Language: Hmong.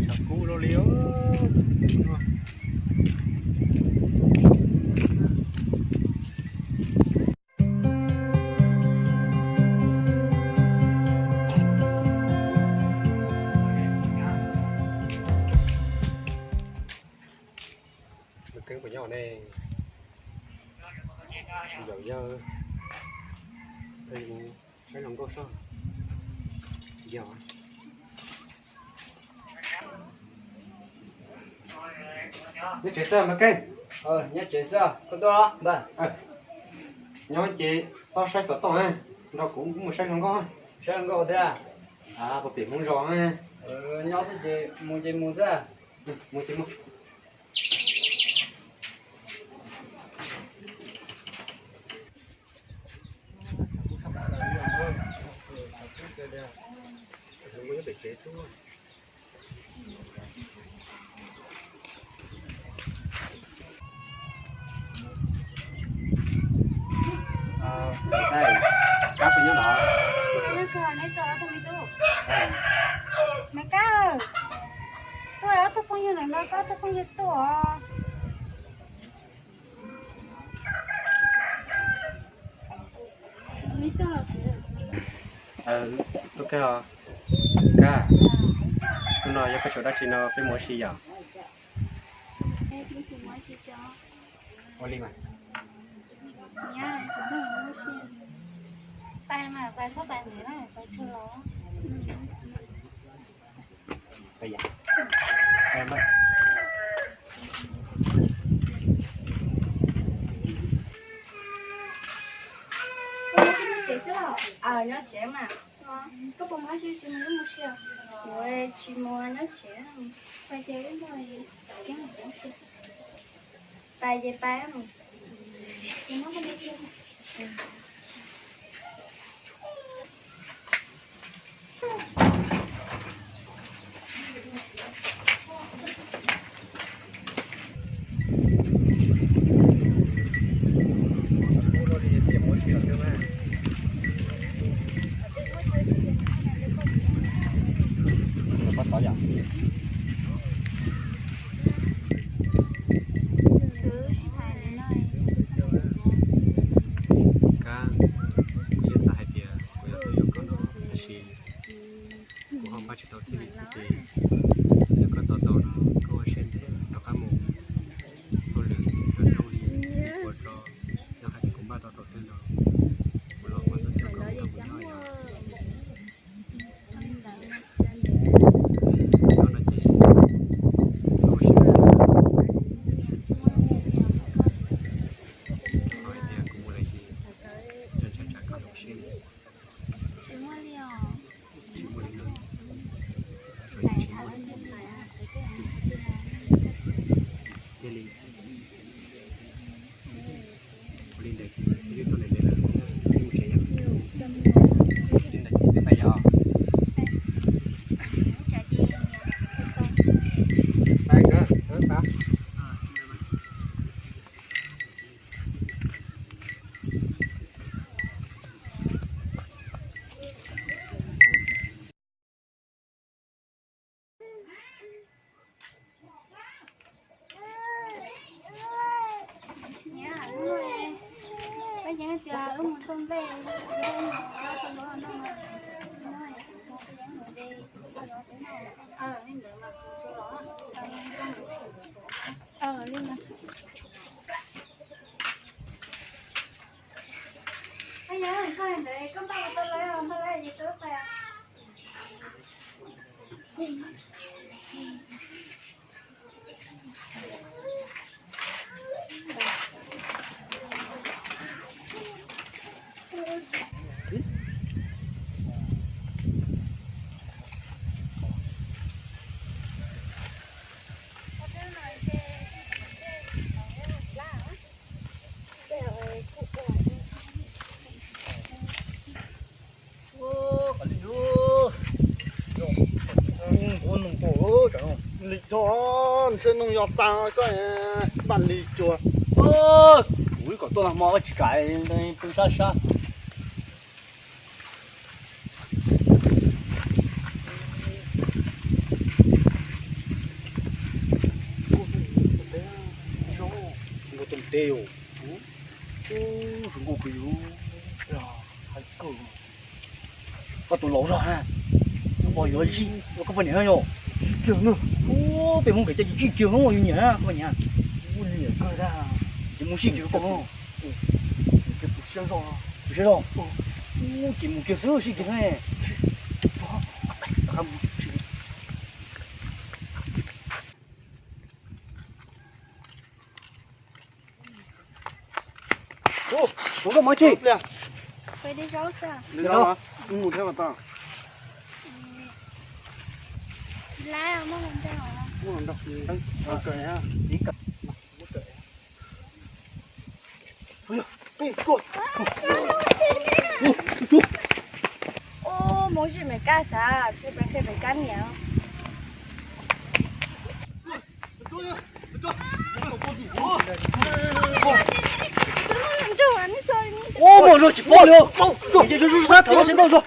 Tshav kub luaj li os. Lub keeb puas nyob ne? Zaum yawg, saib hluas nkauj soj. Yog. Nyob tsev xwb mas Keeb. Nyob tsev xwb, koj tuaj los npawg. Nyob ces txhob saib xov tooj, nrog kuv mus saib hluas nkauj. Saib hluas nkauj thiab. Puas pem Hmoob zos. Nyob xwb ces mus ces mus xwb. Mus ces mus. Kab puas nyob no? Me Kab, tuaj ob tug phooj ywg no, koj ob tug phooj ywg tuaj os. Tus kawg, Kab, hnub no yog koj tsis ua dab tsi no peb mus ua si yom? Ua li mas. Nyob tsev mas. Koj puas mus ua si tsis mus lub mus si? Kuv tsis mus, nyob tsev. Pais ces pais. Kab, kuv yeej xav hais tias kuv yuav tuaj yuav koj no, tab sis kuv ho npaj tsis tau txhij li thiab ces yog koj tos tau no koj ua siab ntev rov qab mus hauj lwm zoo li ua tso, yog hais tias kuv npaj tau thaum twg no kuv los kuv tuaj coj koj mus nyob yom. Koj no ces xav ua siab ntev, rau qhov hais tias kuv mus lawm ces yog ntshai tsam koj ua siab ntev. Tsis muaj li no. Tsis muaj li. Cia li. Ua li ntawd ces wb tuaj ntev ntev lawm, wb mus tsev yom. Li ntawd ces peb pais yom. Pais nkawd, pais. Txhia noog yog tas koj npaj li cuag. Kuv kom tuaj hmo tsis kam pw sab sab. Nkaus tus teb yus, ub, zoo nkauj kawg yus. Koj tus laus zog na, tus pog yuav zij ua koj poj niam yom. Ub, peb Hmoob Nplog coj zij kiag Hmoob ua yus niam na koj poj niam. Ces mus zij kiag koj. Tus siab zog, ub, ces mus kiag xwb zij kiag na. Ua, ua koj mov tsi? Mus thiab mas tau. Ub, Hmoob zij me kab sav, tsis peb qhia me kab niam. Ub, muaj zog tsis paub li. Ces zog zog sab tawm los sab ntau zog.